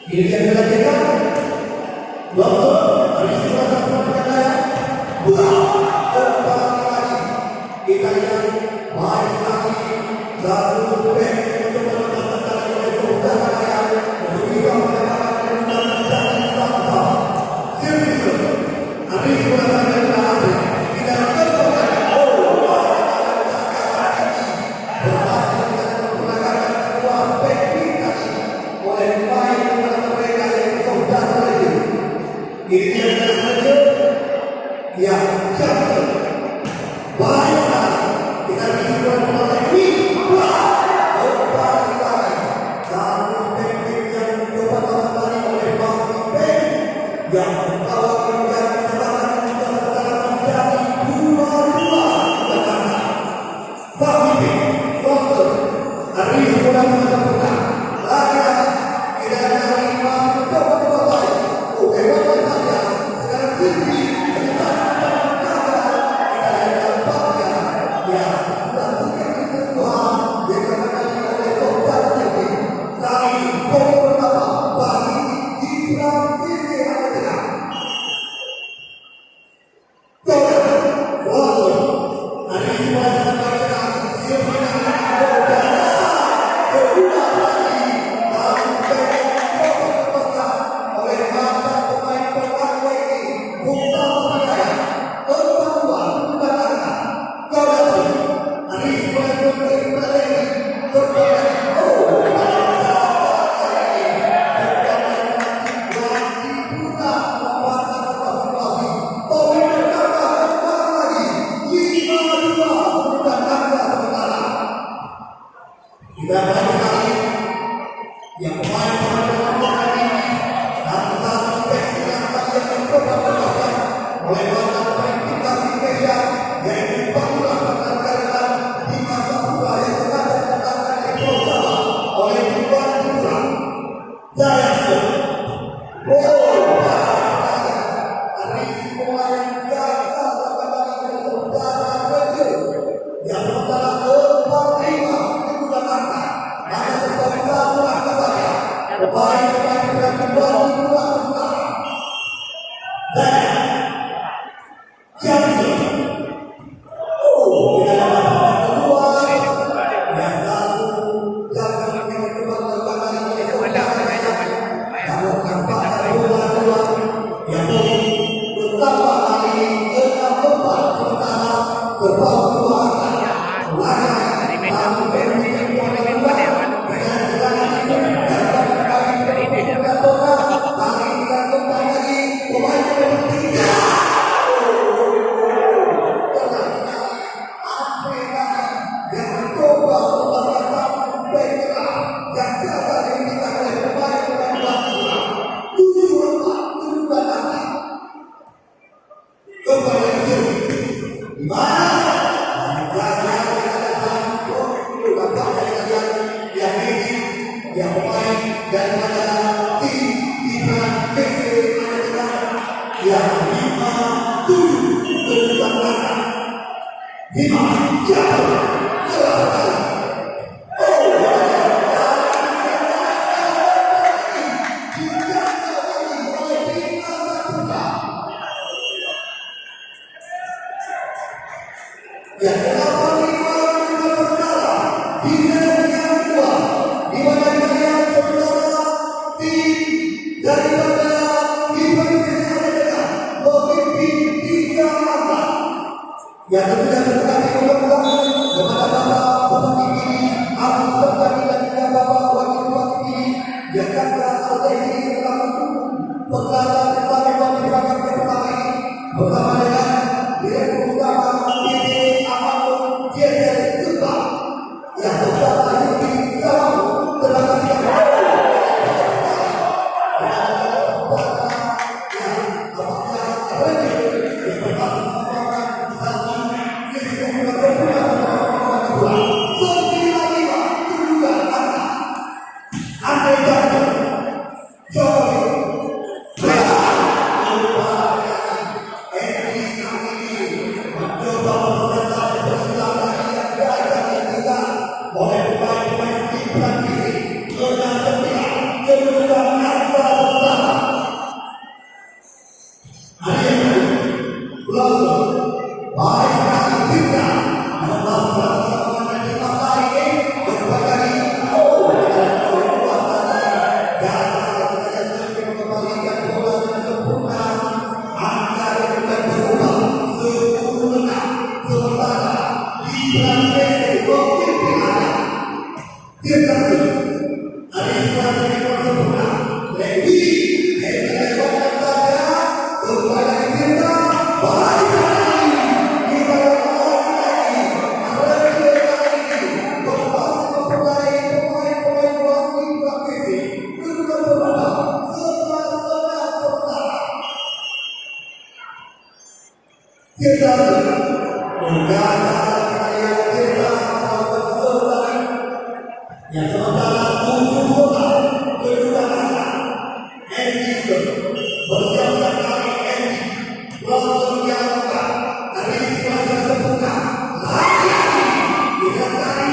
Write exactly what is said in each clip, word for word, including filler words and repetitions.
Ini dia kita cekak. Langsung, dari sebelah sana kita ya. Buang. Kembali lagi. Kita lihat. Baik sekali. Satu back yang mencoba lepaskan tali oleh Sultan Raya. Untuk bisa mendapatkan kemenangan dari sama-sama. Service. Dari sebelah sana kita ambil. Kita lepaskan. Oh, berhasil kita menggunakan sebuah back tadi oleh pemain mereka yang sudah terlebih. Ini dia yang terlebih. Ya, Johnson. Baik sekali. Kita beri sebuah bola lagi. Wah, kembali lagi. Satu teknik yang coba kembali oleh Bang Iben. Yang membawa kemudian kesempatan untuk sementara menjadi dua dua. Pemimpin, sponsor, dari sekolah masa muda, rakyat, tidak ada lagi masuk ke kota besar. Oke, buat saja, sekarang sendiri, kita akan menjaga, kita akan bahagia. Ya, sudah tiga kali semua, dia akan menjadi oleh sobat sendiri. Kali ini, poin pertama, bagi Gibran P C Aceh Tengah. Kita balik lagi. Yang pemain-pemain dalam bola ini, dan satu aspek yang yang diperlukan oleh mantan pemain timnas Indonesia, yaitu Pantura, rekan-rekan timnas Pantura yang sengaja didatangkan dari Pulau Jawa oleh Iwan Pantura. Jaya. Oh, dari semua yang gagal mendapatkan saudara kerja. Yang sementara empat lima itu datangkan. Hanya sebagai satu angka saja. Baik, baik, dan dua, dua, dua. Jaya. Johnson. Oh, tidak dapat keluar. Yang satu, Johnson yang kedua terbakar oleh Sofian. Namun, nampaknya bola keluar. Yang tadi, betapa kali ini enam empat sementara terpaut dua angka. Ulangi, namun, Benfica keluar dengan tenang. Dari Yang pemain daripada tim Timnas P S yang lima tujuh, lima jatuh. Yang kedelapan lima dengan saudara, di set yang kedua, di mana dengan saudara tim daripada Ivan Fitri adalah memimpin tiga angka. Yang tentunya terima kasih ucapkan kepada Bapak Bupati Pidie, Abu Serta dan juga Bapak Wakil Bupati Pidie, Jakarta, Al-Zaitun, selaku penggelar pertandingan di pertandingan pertama ini. Bersama dengan Direktur Utama P T Amanul Diesel Jepang, yang saudara Yusri Salam, terima kasih. Dan saudara yang, apakah Baik sekali, Tirta. Lepas berhasil menggunakan Tirta tadi, berkali-kali. Oh, dan mengembalikan bola dengan sempurna. Angka yang bukan berubah, sepuluh enam. Sementara di transisi mungkin ada. Tirta seuh. Aris Pras sempurna. Lewi. Lewi lewat saja. Kembali Tirta. Baik sekali. Kita lagi. Ada tiga kali. Berhasil memperbaiki pemain-pemain waktu praktis. Kedua berubah. Sebelas sebelas sementara. Kita menggagal, kita yang sementara tujuh bola kedua kata. Andy bersiap-siap lari, Andy. Langsung dia buka. Dari sini sudah terbuka. Lari, lari. Dia lari.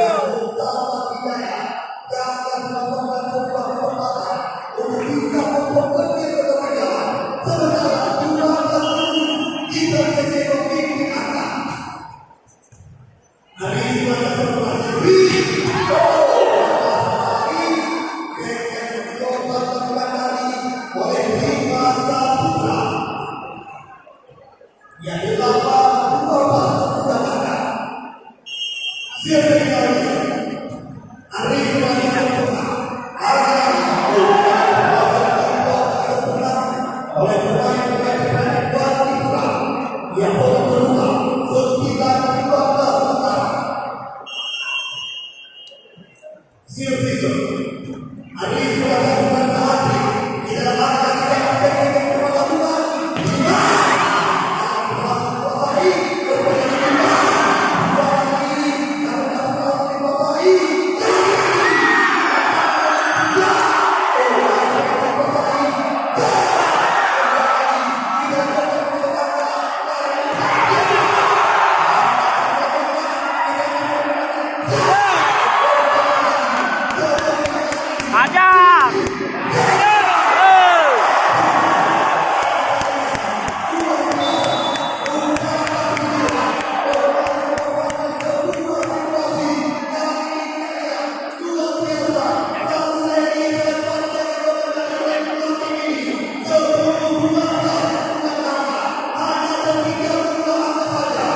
Yang utama hidayah. Yang kedelapan, dua belas, dua belas. Siapa yang tahu? Arif Malik Al-Quran. Arif Malik Al-Quran. Oleh pemain-pemain yang baru berubah. Sembilan, dua belas, dua belas. Siap, siap. Ada yang sudah bukan berarti tidak akan disampaikan kepada Tuhan. Aja!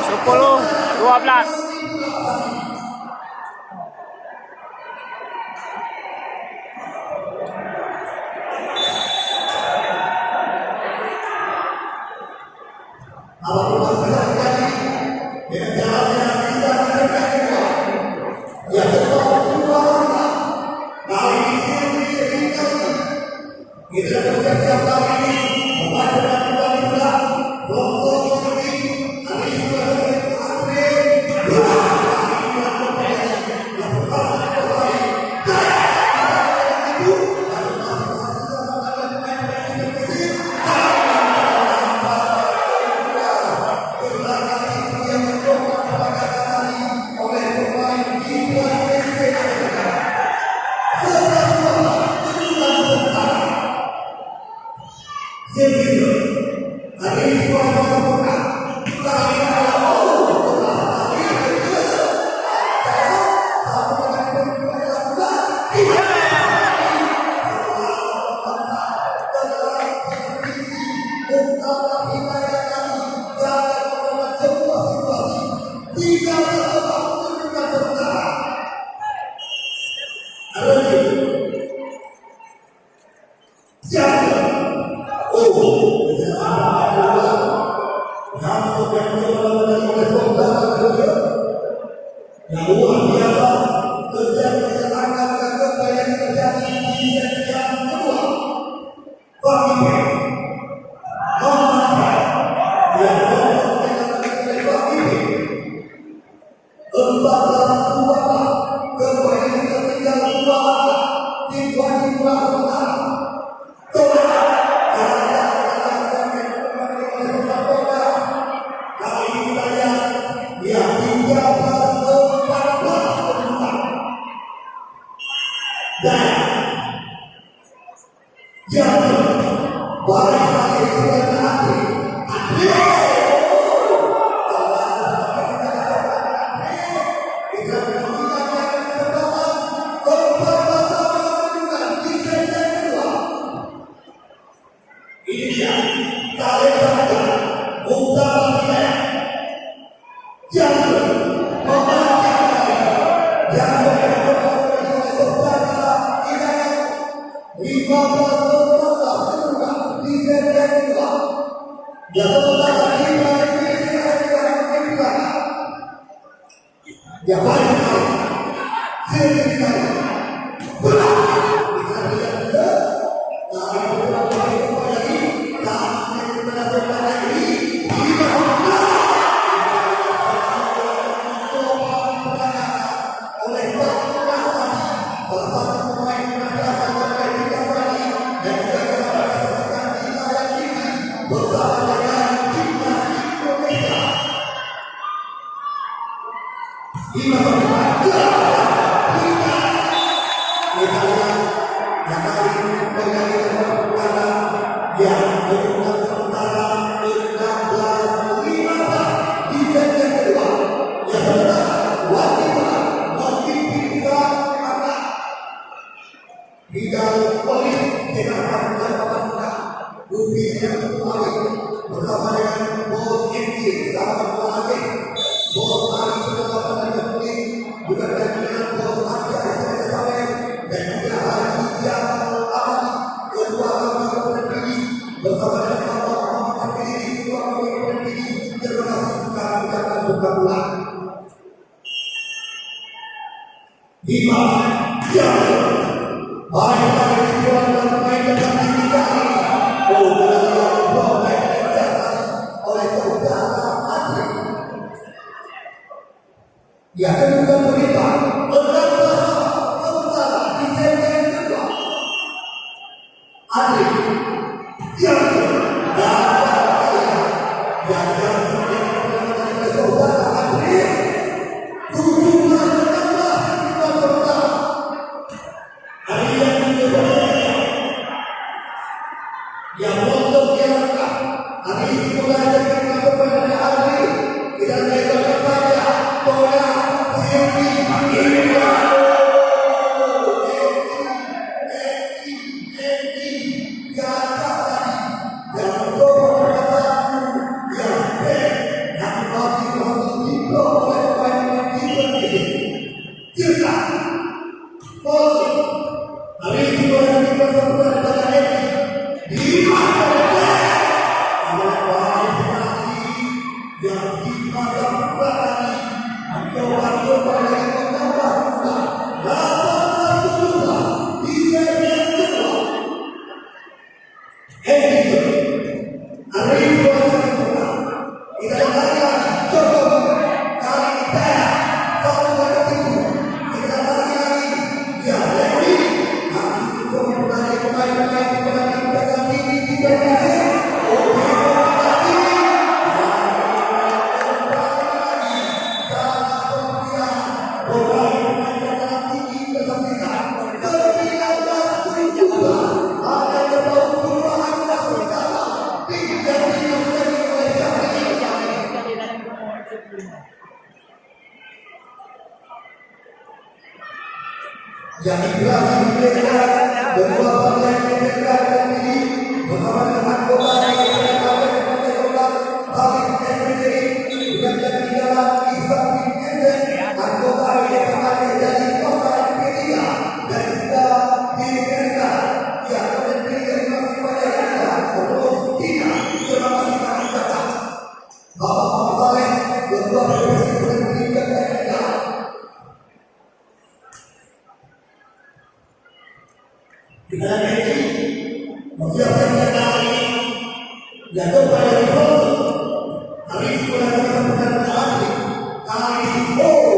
Sepuluh dua belas. Yang luar biasa, kerja kerja tangan dan kerja yang terjadi di setiap kedua. Bang Ipe. Bang Ipe. Yang berhasil dengan Bang Ipe. Empat belas dua belas, kembali tertinggal dua angka di Bani Pura Sementara. Tolak. Kali ini kita lihat, ya, tiga belas empat belas. Dan Johnson. Ini dia, talenta muda, muda lagi. Jangan, jangan, jangan, lima belas, empat belas, di set kedua. Jangan lupa, lima belas, Ya, baik sekali. Sekali sekali. Berat. Kita lihat ke. Nah, itu baik sekali. Sampai pada saudara ini. Kita oleh Pak Rahmadi, salah satu pemain penantang yang terbaik di Tanzania dan juga telah berkesempakan di layar T V bersama dengan timnas Indonesia. Hingga polis tengah melakukan dupi nyang teupeuawét bersama dengan Bos M J, sahabat lama Aceh, Bos Ali Sulapan dari Bukit, juga dengan Bos Aceh Sawer, dan juga Haji Jamal Ahmad, Ketua Komite Pembina, bersama dengan Bapak Muhammad Hafidi, Ketua Komite Pembina. Terima kasih kami ucapkan buka pulang. Lima, ya. Baik, kita beri sebuah dan pemain datang di kita. Oh, dan ada yang berubah, baik, datang oleh saudara Adri. Ya, kedudukan berita. Enam belas saudara di set yang kedua. Adri. Yang, yang, yang, yang, saudara Adri. Tujuh belas, enam belas, saudara. Adri yang tujuh belas. Yang masuk yang Adri sekolah jadi masuk pada Adri. Kita letakkan saja bola Silvi. Yang Ibrahim Ibrahim, kedua partai Demokrat dan P D I, bersama dengan anggota D P R Partai Demokrat, Khalid S B T I, juga jadi dalam Ihsan bin Enzen, anggota D P R dari Partai P tiga, dan juga di Gerindra, yang terpilih dari Partai Gerindra, Ros Tina. Terima kasih kami ucapkan. Bapak Muhammad Saleh, Ketua P P C Provinsi Dki Jakarta. Kita lagi, manusia yang kita hari, jatuh pada hari Sabtu, hari sekolah kita bukan hari, hari, oh,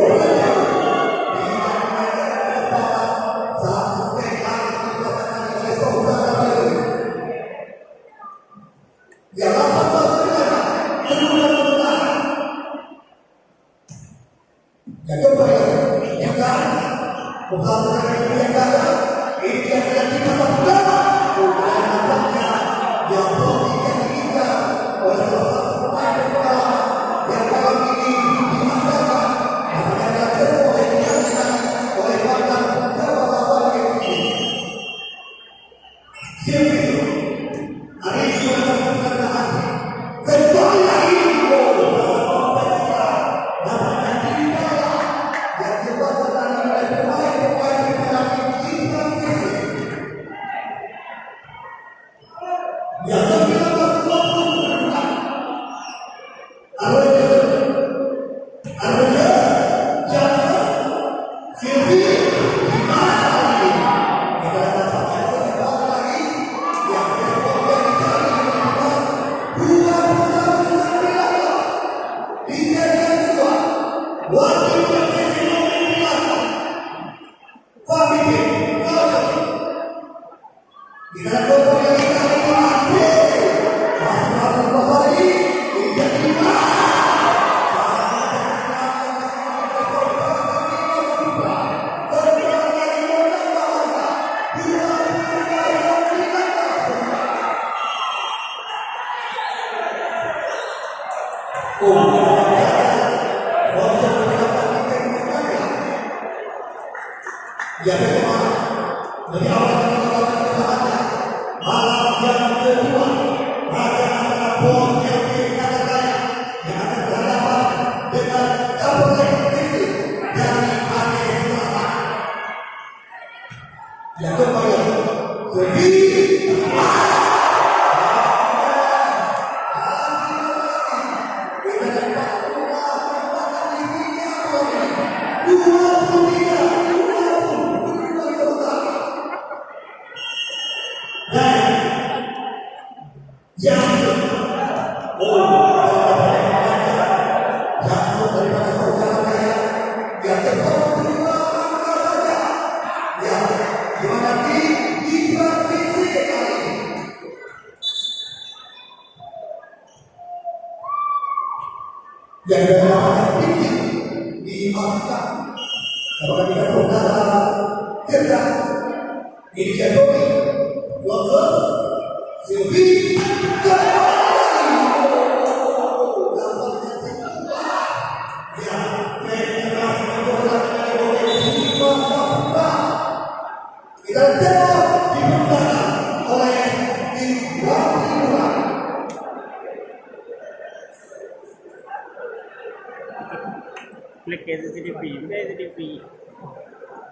Lakèe C C T V, lakèe C C T V.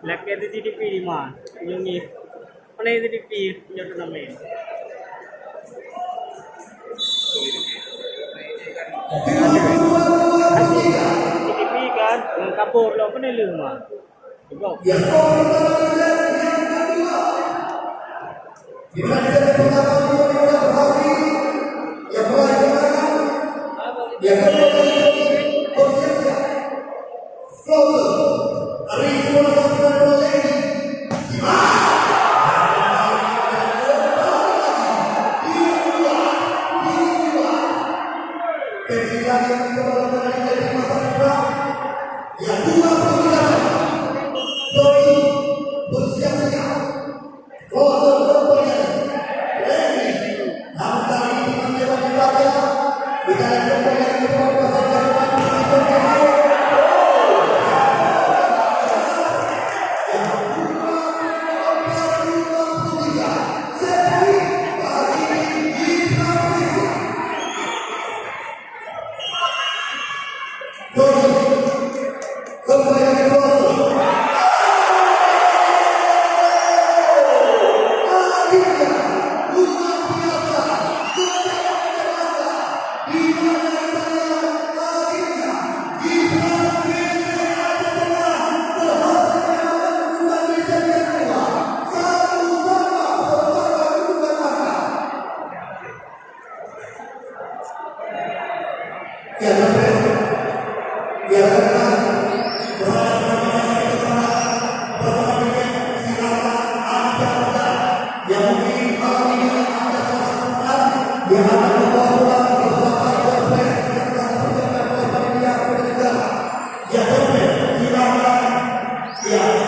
Lakèe C C T V di ma? Nyoe ngi. Mana C C T V? Nyoe tu namanya. C C T V kan, ngon kabur lo, mana lu ma? Cukup.